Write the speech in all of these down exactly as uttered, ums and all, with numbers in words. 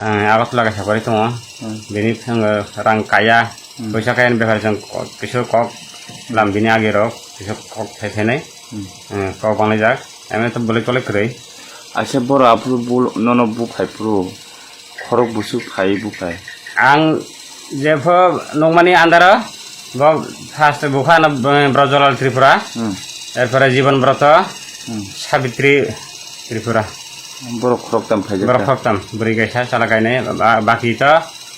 Ang Agartala kaisa kwrwi tongo. Hmm. Bini thango rang kaya, Hmm. poisa kaya ni bepar chwng kok, kisa kok lam bini agi rok, kisa kok thai thainai. Hmm. Hmm, kok banglai jak. Eme to bolai tolai kwrwi. Aisa boro aphuru bul-, nono buphai phuru, khorok busu phai buphai. Ang jepho nukmani andaro, bo first bukha no, eh, Brajolal Tripura, Hmm. erpore Jibon Broto, Hmm. Sabitri Tripura. Borok khoroktam phaijak Borok kha. Khoroktam, bwrwi kaisa, chwla kainwi, ba-, baki to,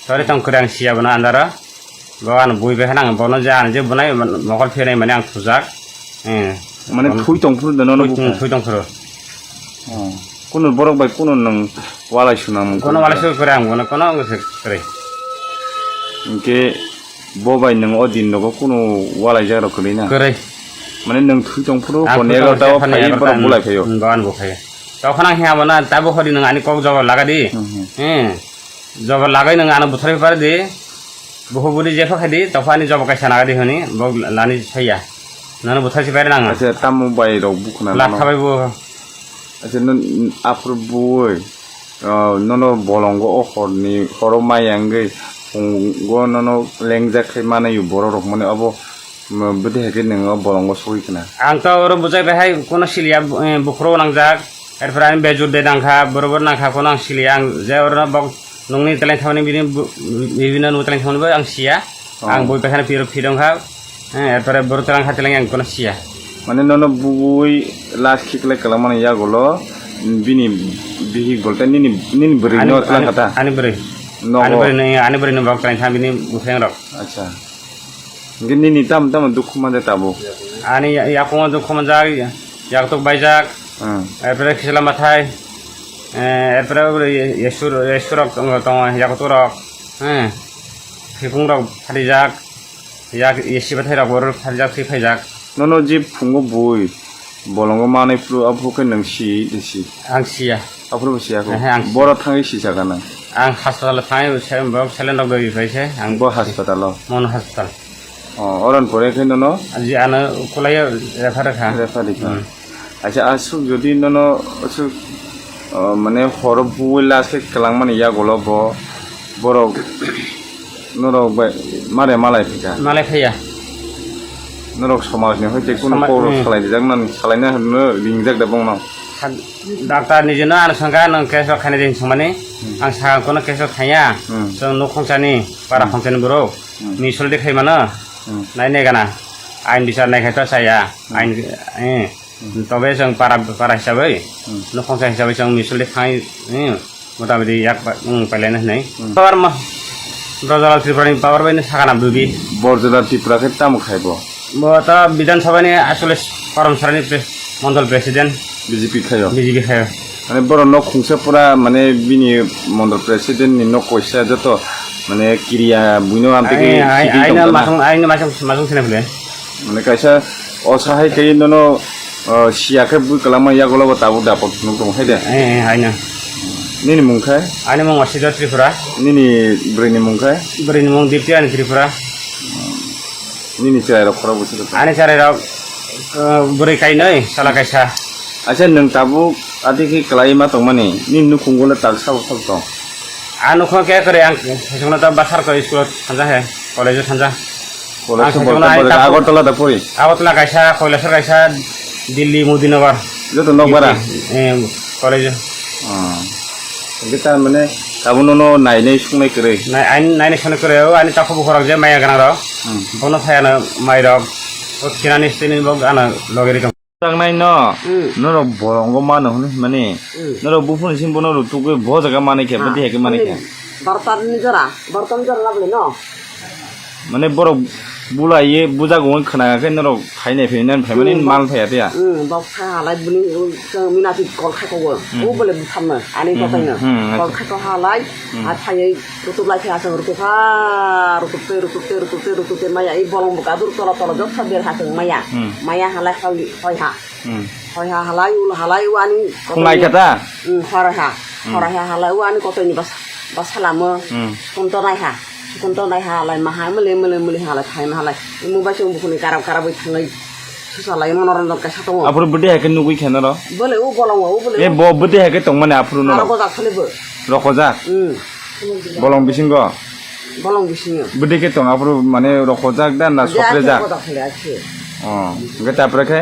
tori tong kwrwi ang siya bono andaro. Bo ano bui bai khana ang bono je ano je bunai mokol phinai mani ang thujak. Eh. Mane Bono thui tong phuru dono no Thui tong, bukha. Thui tong phuru. Oh. Kuno borok bai kuno nwng walai sunang mung Kono kuno walai bukha. Su kwrwi ang bono kono ang se kwrwi. Hwnkhe bo bai nwng o din nogo kuno walai jak rok kwrwi na? Kwrwi. Mane nwng thui tong phuru Ang kon thui tong egarota o phuru phai phai borok egarota, bulai phaio. Hmm, bo ano bo phaio. Tokon ang hiya bono tabo hodi nwng ani kok jawab laga di. Hmm, hmm. Hmm. Jobo lagai nang ano buthar pare di. Buhu budi jepha khai di, tokha ani jobo kaisa naga di honi, bok lani saya. Nano buthar si pare nang. Acha, tamo bai rok bukhna Lat mano. Thabai bu. Acha, non aphur bui. Oh, nono bolongo o horni, horo mai angwi, phungo nono lengjak khai manayo borok rok mani obo. Mo-, bwdihai khe nwng o bolongo sogwi khna? Ang to oro bwchai bai hai, kono siliya, eh, bukhro nangjak, erpore ani bejur de nangkha, borobor nangkha, kono ang siliya, ang je oro bok nungni teleng thamani bini bu-, bibino nung teleng thamani bo ang siya. Oh. Ang bui pakhana piro phidong kha, eh, erpore boro teleng kha teleng ang kono siya. Mane nono bui last khiklai kwlangmani yagulo bini bihik bolte nini, nini bwrwi Ani, no ani, twlang kha ta? Ani bwrwi. Nogo. Ani bwrwi ni, ani bwrwi ni bok teleng tha bini buphreng rok. Acha. Hingke nini tamo tamo dukhu manja tabuk? Ani ya-, yakungo dukhu manjak, yaktuk baijak, Hmm. erpore khisla mathai, eh, erpore abo ye-, yesur, yesurok tongo, tongo, yaktuk rok, eh, khikung rok phatijak, yak, yesi bathai rok bo phatijak, thwi phaijak. Nono je phungo bui, bolongo manwi phuru, aphuru khe nwng si, si? Ang siya. Aphuru bo siya kho? Ehe, ang siya. Boro thangwi sisaka nang? Ang hospital thangwi se, borok salon rok bai bai se, ang Bo hospital o? Mono hospital. O, oron pore khe nono? Ji ano kulai refer kha. Refer kha. Hmm. Acha, aswk jodi nono aswk, o, mane horo bui last khe kwlangmani yagulo bo, borok Norok bai mare malai phika? Malai phaiya. Norok somaj ni hoite kunu Soma-, kok rok hmm. Salai rijak nani, salai na hwnwi ringjak da bongno? Sa-, doctor ni jino ano sangka nang case rok khaina din sumani. Hmm. Ang sa kono case rok khaiya. Hmm. Chwng nuk khongsa ni, para Hmm. khongsa ni borok. Hmm. Misul de khai mano. Hmm. Nai ne gana. Ain bichar nai khai to saya. Hmm. Ain, eh. Hmm. Tobe chwng para, para hisabai, Hmm. Nukhungsa hisabai chwng misul de thangwi, hmm, motamoti yak pa-, hmm, pailai na hinwi. Hmm. Power ma-, Brajalal Tripura ni power bai no sakana bubi. Borjalal Tripura khe tamo khai bo? Bo ta Bidhan Sabha ni asole Paramsara ni pre-, Mondol President. B J P khayo? B J P khayo. Mane borok nok khungsa pura mane bini Mondol President ni nok koisa joto mane kiriya buino amtwi Ai, ai, sidi ai no tongkha na? Masung, ai no masung, masung sene phule. Mane kaisa osa hai khe nono, o, siya khe bui kwlangma yagulo bo tabuk dapot phunuk tongo hai de. Eh, eh, haino. Nini mung khe? Ani mung Wasida Tripura. Nini bwrwi ni mung khe? Bwrwi ni mung Dipti Rani Tripura. Nini cherai rok khorok bwswk khe? Ani cherai rok, o, bwrwi kainwi, sala kaisa. Acha nwng tabuk ati khe kwlai ma tongmani, nini nukhungo le tak sabo sabo tong? A nukho khe kwrwi ang sesongno ta basar ko school o thanja he, college o thanja. College Ang o sesongno bwlai ai takhuk Agartala da pori? Agartala kaisa, Kailasor kaisa, Delhi, Modinagar. Joto nokbara? Eh, college o. Ah. Hingke ta mane tabuk nono nainai sungnai kwrwi? Nai-, ain-, nainai sungnai kwrwi, o ani takhuk bukhuk rok je maya gwnang rok. Hmm. Bono phai ano mai rok, o thinani stini bo ano loge ri tong. Tangnai no, Hmm. Norok bolongo mano hwnwi hwnmani, Hmm. Norok buphuru simi bono rutugwi bo jaga manwi khe, Ha, bwdhi hai khe manwi khe. Ani barta ni jora, barta ni jora labli no. Mane borok bulai ye bujago wng khna khe norok phainai phainai phaimani Hmm, mal phaiya tiya. Hmm, bok kha halai bini, uh, minati kol khai kogo. Hmm. U bole buthamno, ani Hmm, kotaino. Hmm, Kol acha. Khai ko halai, Hmm. A phaiwi rutuk lai khe aswk rutuk kha, rutuk tei, rutuk tei, rutuk tei, rutuk tei maya, i bolong bwkha dur tola tola joksa ber ha chwng maya. Hmm. Maya halai hoi, hoi ha. Hmm. Hoi ha halai, ul halai, u ani Khungai kha ta? Hmm, horai ha. Hmm. Horai ha halai, u ani kotoini bas-, basa lamo. Hmm. Sukunto nai ha. Sukunto nai ha halai, ma ha mili, mili, mili halai, phai ma halai. I mobile chwng bukhuni karab karabwi thangwi susa lai monoranjan kaisa tongo. Aphuru bwdhi hai khe nugwi khe noro? Bole u bolongo, u bole E u. Bo bwdhi hai khe tongmani aphuru noro? Aro gojak sale bo. Rokojak? Hmm. Bolong bisingo? Bolong bisingo. Bwdwi khe tong aphuru mane rokhojak da na soprejak? Boda khali ase. Oh, hwnkhe tapore khe?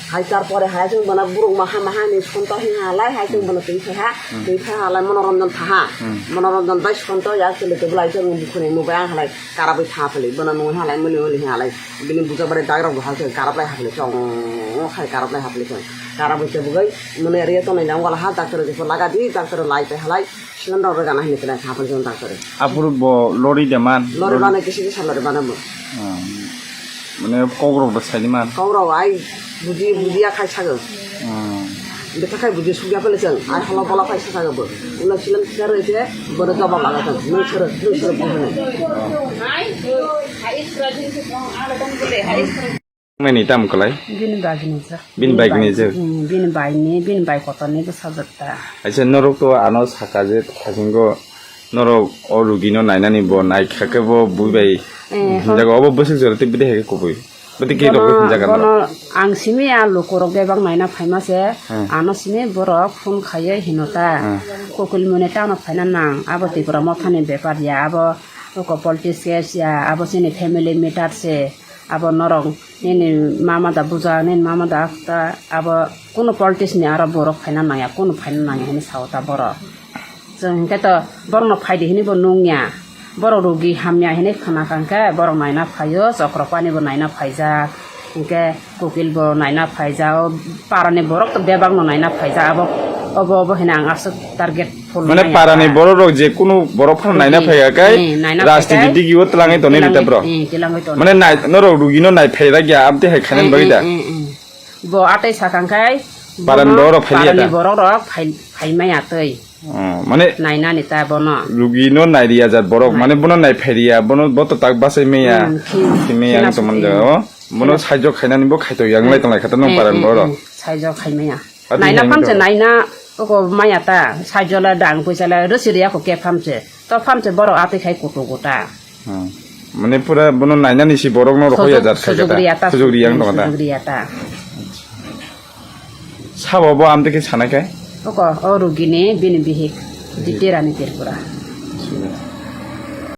Hai tarpore hai chwng bono buruk maha maha ni sonto hi halai hai chwng bono twi phaha, twi phaha halai Monoranjan phaha. Monoranjan bai sonto ya chwle tebulai chwng bukhuni mubai ang halai karabwi pha phali bono nung halai muli muli halai. Bini buja bare dagrok bo hal khe karap lai hapli chong khai karap lai hapli chong. Karap bai chebugoi mone area tongnai jang wala ha doctor jepho laga di doctor lai pe halai sigon rok rega na hini kena hapli chong doctor. Aphuru bo lori de man? Lori bana kisi kisa lori bana mo. Hmm. Mane kok rok bo saini man? Kok rok ai buji buji ya khai sago. Hmm. Beta khai buji sugya pele chang ai hala bola khai sago bo. Ulo silam silam roi khe bono jawab laga chang. Nung sero nung sero bo hwnwi. Mani tam kalai? Bini bagini jak. Bini bagini jak? Hmm, bini bagini, bini bai kotorni bwsajak ta. Aisa norok to ano saka je thasingo norok o rugino nainani bo naikha khe bo bui bai hinjago obo bwswk jora tei bwdai hai khe kubui. Bwdai khe rok hinjago bono norok. Ang simi a lukurok bebak naina phaima se, hmm, ano simi borok phone khaiwi hino ta. Hmm. Kokil mone tano phaina nang, abo Tripura mothani bepar ya, abo oko politics case ya, abo chini family matter se. Abo norok nini mama da buja, nini mama da akta, abo kunu politics ni aro borok phaina nangya, kunu phaina nangya hinwi sao ta borok. Chwng hinkhe to borokno phaidi hinwi bo nungya. Borok rogi hamya hinwi khna kha hinkhe borok naina phaio, chokro pani bo naina phaijak. Hinkhe kokil bo naina phaijak, o parani borok to bebak no naina phaijak. Abo obo obo hinwi ang aswk target. Mane parani borok rok je kunu borok phano naina phai kha kai, eh, naina phai rajniti kai. Digi o twlangwi tonwi rita bro. Eh, twlangwi tonwi. Mane nai-, norok rugino nai phai ragya, amtwi hai khainani bagwi da. Eh, eh, eh. Bo atai sakang kai, parani borok rok phai liya da. Parani borok rok phai, phai maya twi. Oh, mane nainani ta bono. Rugino nai riya jat borok, mane bono nai phai riya, bono bo to tak basai maya. Hmm, khi, khi maya ang to man jaga o. Bono saijo khainani bo khaito yang lai tong lai kha ta nong parani borok. Eh, eh, eh, saijo khai maya. Naina phamse naina oko maya ta, sajole dang puisale rwsi riya kho ke phamse. To phamse borok atwi khai kutu kuta. Hmm. Mane pura bono nainani si borok no rohoi ya jat khai kata. Sujuk riya ta. Sujuk riya ang tong kata. Sujuk riya ta. Sabo bo amte khe sanai kai? Oko o rugini bini bihik Jiti Rani Tripura.